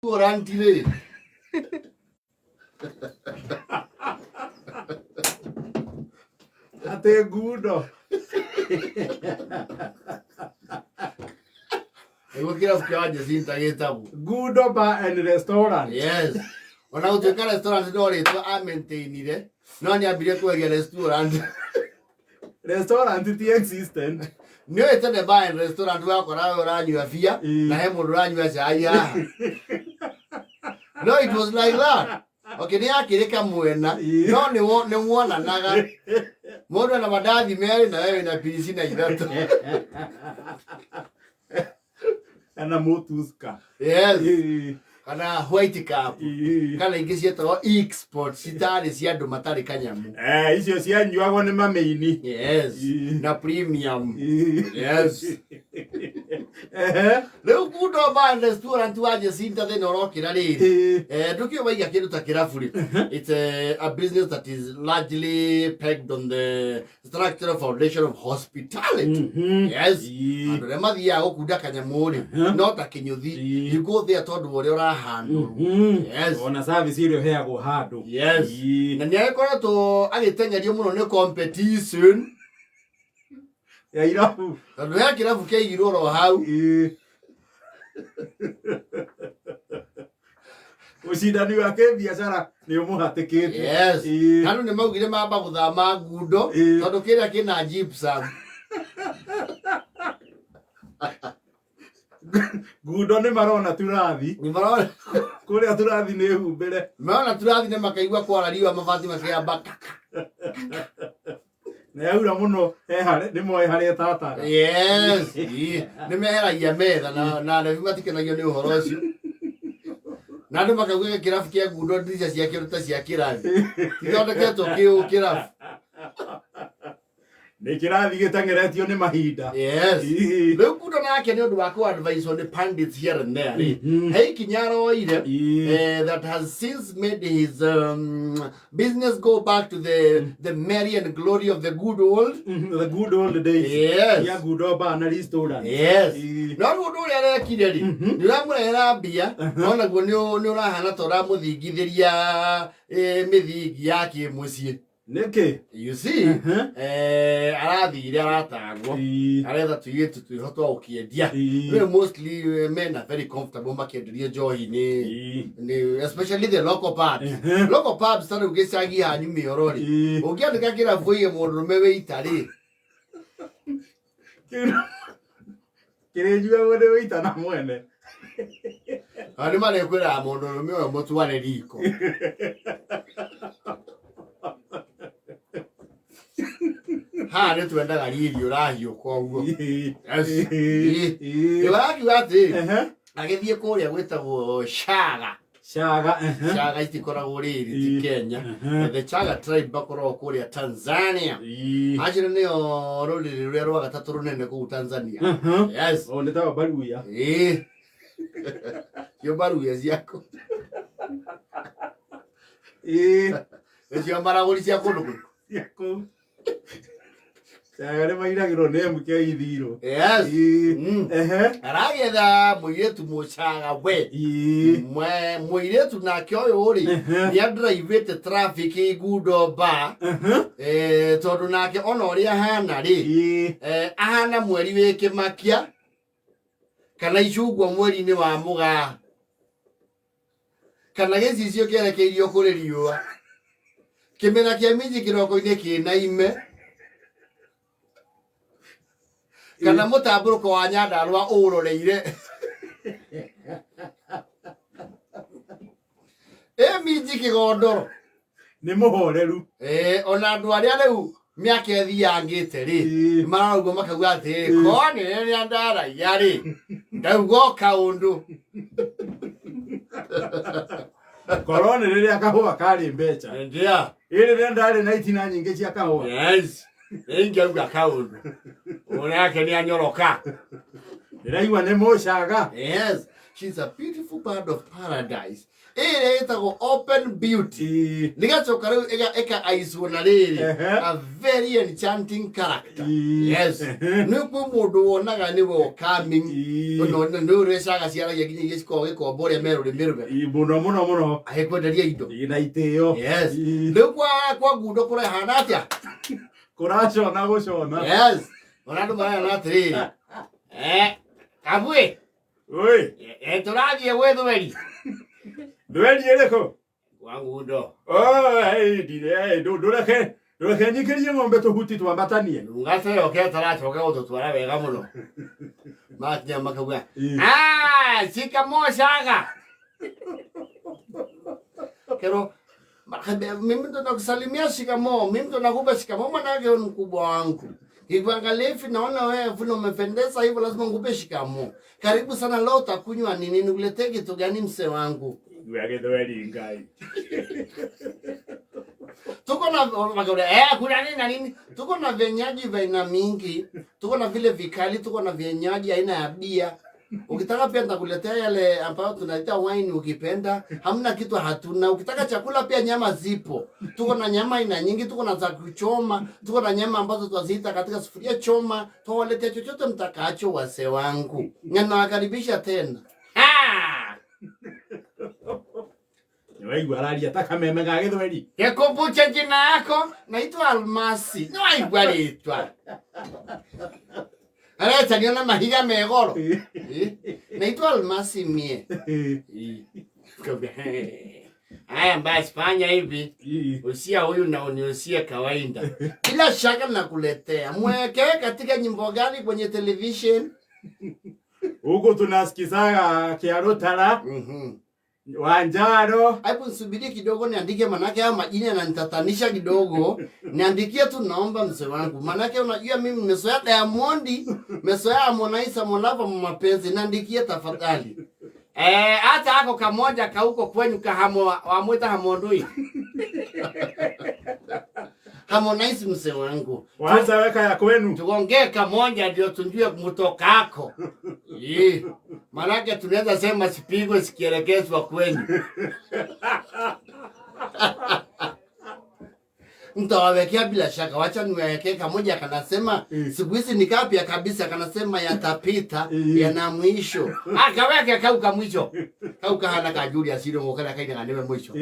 Restaurant rĩ. Atĩ ngundo. Nĩguo kĩrabu kĩa Wanjecinta gĩtagwo. Ngundo Bar and Restaurant. Yes. Ona gũtuĩka restaurant no rĩtwa amaintainire, no nĩambire kweria restaurant. Restaurant ti existent. Nĩ ũĩ tene bar and restaurant wakora we ũranyua bia na he mũndũ ũranyua cai haha. No it was like that. Okay, nĩ yakĩrĩ kamwena, no nĩ wonanaga mũndũ ena mandathi merĩ na we wĩna pirici na ithatũ. Kana mũtuska. Yes. Kana white cup. Kana ingĩ cietagwo export citarĩ cia andũ matarĩ kanyamu. Eh, icio cianyuagwo nĩ mamĩini. Yes. Na premium. Yes. Ehe. Rĩu Ngundo Bar and Restaurant wa Jacinta thĩna ũrokĩra rĩrĩ. Eh, ndũkĩũĩ waiga kĩndũ ta kĩrabu rĩ. It's a business that is largely pegged on the structural foundation of hospitality. Yes. Andũ arĩa mathiaga gũkunda kanyamũ rĩ, no ta kĩnyũthi. You go there tondũ wa ũrĩa ũrahandũrwo. Yes. Ona service ĩrĩa ũheagwo handũ. Yes. Na nĩ agĩkoretwo agĩteng'erio mũno nĩ competition Ya irabu. Tondũ ya kĩrabu kĩaigirwo oro hau. Ũcindani wa kĩbiacara nĩ ũmũhatĩkĩte. Yes. Andũ nĩ maugire mamba gũthama ngundo tondũ kĩrĩa kĩna gypsum. Ngundo nĩ marona turathi. Nĩ marona. Kũrĩa turathi nĩ humbĩre. Marona turathi nĩ makaigua kwara riũa mabati makĩamba kaka. Na yaura mũno he harĩ nĩ moĩ harĩa ĩtataga. Yes. Ii. Nĩ meheragia metha na rebi matikenagio nĩ ũhoro ũcio. Na andũ makauga kĩrabu kĩa ngundo ndirica ciakĩo nĩ ta cia kĩrathi. Ithondeketwo kĩũ kĩrabu. Nĩ kĩrathi gĩteng'eretio nĩ mahinda. Yes. Ii. Rĩu ngundo nake nĩ ũndũ wa kũ-advise nĩ pundits here and there rĩ. He ikinya aroire that has since made his business go back to the merry and glory of the good old The good old days. Yes. Ya Ngundo Bar na Restaurant. Yes. Ii. No rĩu ũndũ ũrĩa arekire rĩ, nĩ ũramũrehera mbia, no naguo nĩ ũrahana ta ũramũthingithĩria mĩthingi ya kĩmũciĩ. Nĩkĩ? You see, arathire aratagwo aretha tũirĩtu twĩho twa gũkĩendia. Rĩu mostly men are very comfortable makĩenderio njohi nĩ especially the local pubs. Local pubs ta rĩu gĩcagi hanyu mĩoro rĩ, ũngĩandĩka kĩrabu ũige mũndũrũme wĩ ita rĩ, Kĩrĩnjuagwo nĩ wĩita na mwene. Na nĩ marĩkwĩraga mũndũrũme ũyũ mũtware riko. Haha nĩ twendaga riri ũrahiũka ũguo. Yes. Ĩĩ. Ũrakiuga atĩ agĩthiĩ kũrĩa gwĩtagwo Shaga. Shaga, ehe. Chaga itikoragwo rĩrĩ ti Kenya. The Chaga tribe makoragwo kũrĩa Tanzania. Acio nĩo rũrĩrĩ rũrĩa rwa gatatũ rũnene kũu Tanzania. Yes. O nĩ ta Baruya. Ĩĩ. Cio Baruya ciaku. Nĩcio maragũri cia kũndũ kũu. Cia kũu. Caga nĩ mainagĩrwo nĩ MK Ithirũ. Yes. Ĩĩ. Ehe. Aragĩetha mũirĩtu mũcaga we. Mũirĩtu nake ũyũ rĩ nĩ andraivĩte traffic Igundo bar. Tondũ nake ona ũrĩa ahana rĩ ahana mweri wĩ kĩmakia kana icungwa mweri-inĩ wa mũgaa kana gĩcicio kĩerekeirio kũrĩ riũa kĩmera kĩa minji kĩroko-inĩ kĩna ime kana mũtambũrũko wa nyandarũa ũũroreire ĩ minji kĩgondoro. Nĩ mũhoreru. Ona andũ arĩa rĩu mĩaka ĩthiangĩte rĩ marauga makauga atĩrĩ kone rĩrĩa ndaragia rĩ ndauga o kaũndũ. Korwo nĩ rĩrĩa kahũa karĩ mbeca. Ndia. Ĩ rĩrĩa ndarĩ na itina nyingĩ cia kahũa. Yes. Ingĩauga kaũndũ. Onake nĩ anyoroka. Ndĩraigua nĩ mũcaga. Yes. She's a beautiful bird of paradise ĩrĩa ĩtagwo open beauty nĩgacoka rĩu ĩka aicwo na rĩrĩ a very enchanting character. Yes, nĩ kwĩ mũndũ wonaga nĩ welcoming, nĩ ũrĩa caga ciaragia nginya iria cikoragwo gĩkombo ũrĩa me rũrĩmĩ rũme. Mũno mũno mũno. Agĩkwenderia indo. Na itĩo. Yes. Rĩu kwa ngundo kũrehana atĩa? Kũracona gũcona. Yes, ona andũ marehana atĩrĩrĩ, kabuĩ. Oi. Tũrathiĩ gwĩ thweri. Thweri ĩrĩkũ? Kwa ngundo. Oh, hey, ndire, ndũreke nyikĩrie ng'ombe tũhuti twambatanie. Ndungata ĩyo ketaracoka gũtũtwara wega mũno makinya makauga, "Ah, shikamoo shaga kero mimi ndo nakusalimia shikamoo, mimi ndo nakupa shikamoo, manake wewe ni mkubwa wangu. Nikuangalia hivi naona wewe vile umependeza hivyo, lazima nikupe shikamoo. Karibu sana, leo utakunywa nini? Nikuletee kitu gani mzee wangu?" Igua gĩthweri Ngai. Tuko na wakaambia, kuna nini na nini? Tuko na vinywaji vya aina mingi, tuko na vile vikali, tuko na vinywaji aina ya bia. Ukitaka pia nitakuletea yale ambayo tunaita wine ukipenda. Hamna kitu hatuna. Ukitaka chakula pia nyama zipo. Tuko na nyama aina nyingi, tuko na za kuchoma, tuko na nyama ambazo tunaziita katika sufuria choma. Tuwaletea chochote mtakacho wase wangu. Na nawakaribisha tena. Ah! Nĩwaigua araria ta kameme ga gĩthweri. Nikumbushe jina yako? Naitwa Almasi. Nĩwaigua rĩtwa. Aretanio na mahiga megoro. Naitwa Almasi mie. Haya basi fanya hivi. Usia huyu na uniusie kawaida. Bila shaka nakuletea. Mweke katika nyimbo gani kwenye television? Huku tunasikizaga Kiarutara, Wanjaro. Hebu nisubirie kidogo niandike, manake haya majina yananitatanisha kidogo. Niandikie tu naomba mzee wangu. Manake unajua mimi nimezoea Diamond, nimezoea Harmonize, Harmonize mapenzi. Niandikie tafadhali. Hata ako kamoja ka huko kwenyu kahamo wamwita Hamondui. Harmonize mzee wangu. Waanza weka ya kwenu. Tuongee kamoja ndio tujue mtokako. Manake tunaweza sema sipigwe sikielekezwa kwenyu. Mtawawekea bila shaka, wacha niwawekee kamoja kanasema siku hizi ni kapya kabisa, kanasema yatapita yana mwisho. Akaweke kauka mwisho. Kauka hana ka Julius Siro ngokala kaina kanewe mwisho.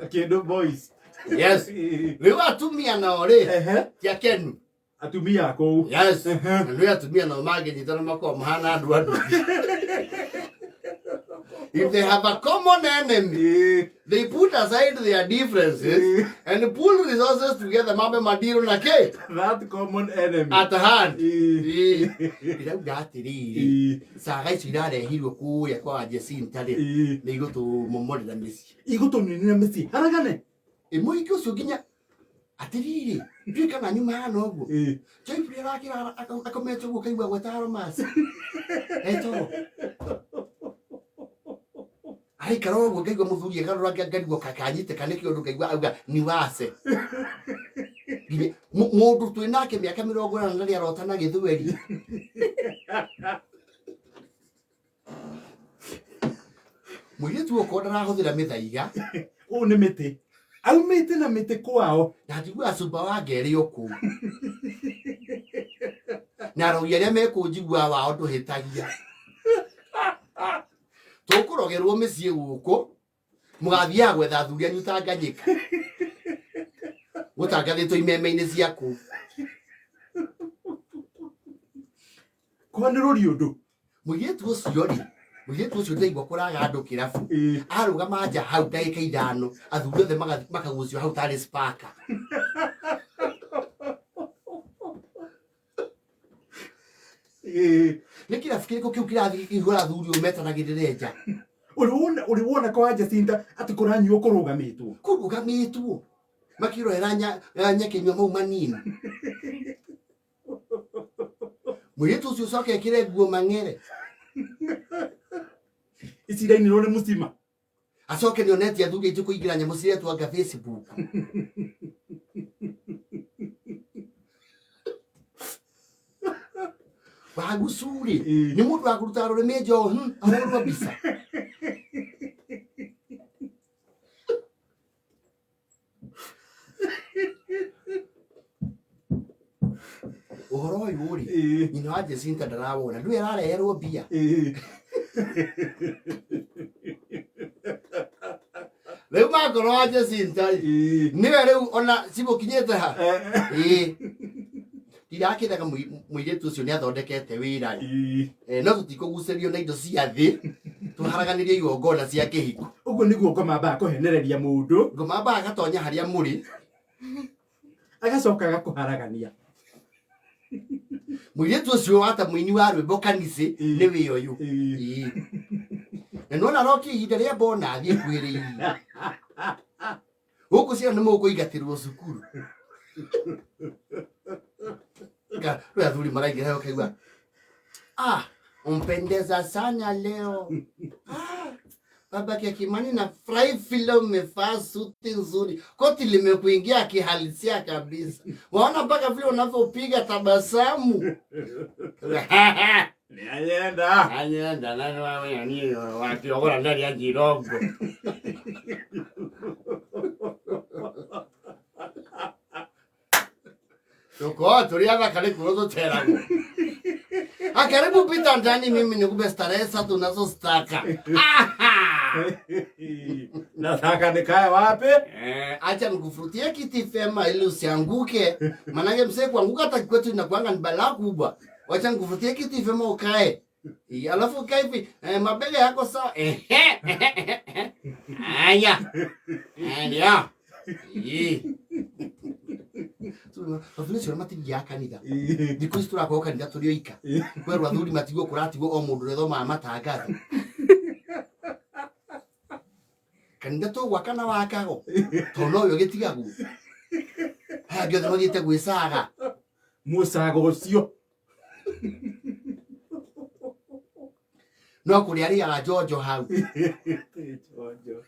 Kendo boys. Yes. Rĩu atumia nao rĩ, ti akenu. Atumia kũu. Yes. Na nĩ atumia nao mangĩnyitana makoragwo mahana andũ andũ. If they have a common enemy, they put aside their differences and pull resources together, mabe madiro na ke. That common enemy. At hand. Ndĩrauga atĩrĩrĩ, caga icio irarehirwo kũrĩa kwa Jacinta rĩ, nĩ igũtũmomorera mĩciĩ. Igũtũninĩra mĩciĩ. Haragane. Mũhiki ũcio nginya atĩrĩrĩ, ndiũĩ kana nyuma hana ũguo. Joyfrey arakĩrara akomete ũguo kaigua gweta Aromasi. Etoro. Araikara ũguo ngaigua mũthuri agarũra ngarigwo kanyite kana kĩũndũ ngaigua auga ni wase. Nginya mũndũ twĩ nake mĩaka 80 na arota na gĩthweri. Mũirĩtu okorwo ndarahũthĩra mĩthaiga. Ũũ nĩ mĩtĩ. Aumĩte na mĩtĩ kwao. Na njiguaga Sumbawanga ĩrĩ o kũu. Na arogi arĩa mekũnjigua wao ndũhĩtagia. Tũkũrogerwo mĩciĩ gũkũ, mũgathiaga gwetha athuri anyu Tanganyika. Gũtangathĩtwo imeme-inĩ cia kũu. Kwanĩrũria ũndũ. Mũirĩtu ũcio rĩ, mũirĩtu ũcio ndaigua kũraga andũ kĩrabu. Arũgama nja hau ndagĩka 5, athuri othe makagucio hau tarĩ spaka. Nĩ kĩrabu kĩrĩkũ kĩu kĩrathiĩ gĩkĩihũra athuri ũũ metanagĩrĩre nja? Ũrĩ wona kwa Jacinta atĩ kũranyuo kũrũgamĩtwo? Kũrũgamĩtwo. Makĩrorera nyakĩnyua mau manini. Mũirĩtu ũcio ũcoke ekĩre nguo mang'ere. Ici irainĩrwo nĩ mũcima. Acoke nĩonetie athuri aitũ kũingĩra nyamũ ciretwo anga Facebook. Wagucu rĩ, Ĩĩ. nĩ mũndũ wa kũruta rũrĩmĩ njohu ahũrwo mbica. Ũhoro ũyũ rĩ, nyina wa Jacinta ndarawona, ndũĩ arareherwo mbia. Rĩu makorwo wa Jacinta rĩ, nĩwe rĩu ona cimũkinyĩte ha. Ĩĩ, ndirakĩrega mũirĩtu ũcio nĩ athondekete wĩra rĩ. No tũtikũgucĩrio na indo cia thĩ tũharaganĩrie igongona cia kĩhiko. Ũguo nĩguo ngoma ambaga kũhenereria mũndũ. Ngoma ambaga agatonya harĩa mũrĩ, agacoka agakũharagania. Mũirĩtu ũcio wata mũini wa rwĩmbo kanicĩ nĩwe ũyũ. Ĩĩ. Na nĩwona arokia ihinda rĩa mbona athiĩ kwĩrĩirie gũkũ, ciana nĩ mũkũingatĩrwo cukuru. Rĩu athuri maraingĩra ũkaigua, "Ah, umpendeza sana leo. Ah, baba Kimani, nafurahi vile umevaa suti nzuri, koti limekuingia kihalisia kabisa, waona mpaka vile unavyopiga tabasamu." Nĩanyenda. Anyenda nani wewe ni wakiogora ndani ya jirongo. Tuko tũrĩ athaka nĩ kuo tũteragwo. Ah, karibu pita ndani mimi nikupe starehe sasa tunazostaka. Nataka nikae wapi? Eh, acha nikufurutie kiti fema ili usianguke. Manake msee kuanguka hata kwetu inakuanga ni balaa kubwa. Wacha nikufurutie kiti fema ukae. Alafu ukae hivi, mabega yako sawa. Aya. Ndio. Athuri acio matingiaga kanitha. Thikũ ici tũrakorwo kanitha tũrĩ oika. Kwerwo athuri matigwo, kũratigwo o mũndũ ũrĩa ũthomaga matangatho. Kanitha tũgwaka na wakago tondũ nowe ũgĩtigagwo. Aya angĩ othe mathiĩte gwĩcaga. Mũcago ũcio. No kũrĩa arĩaga njonjo hau. Njonjo.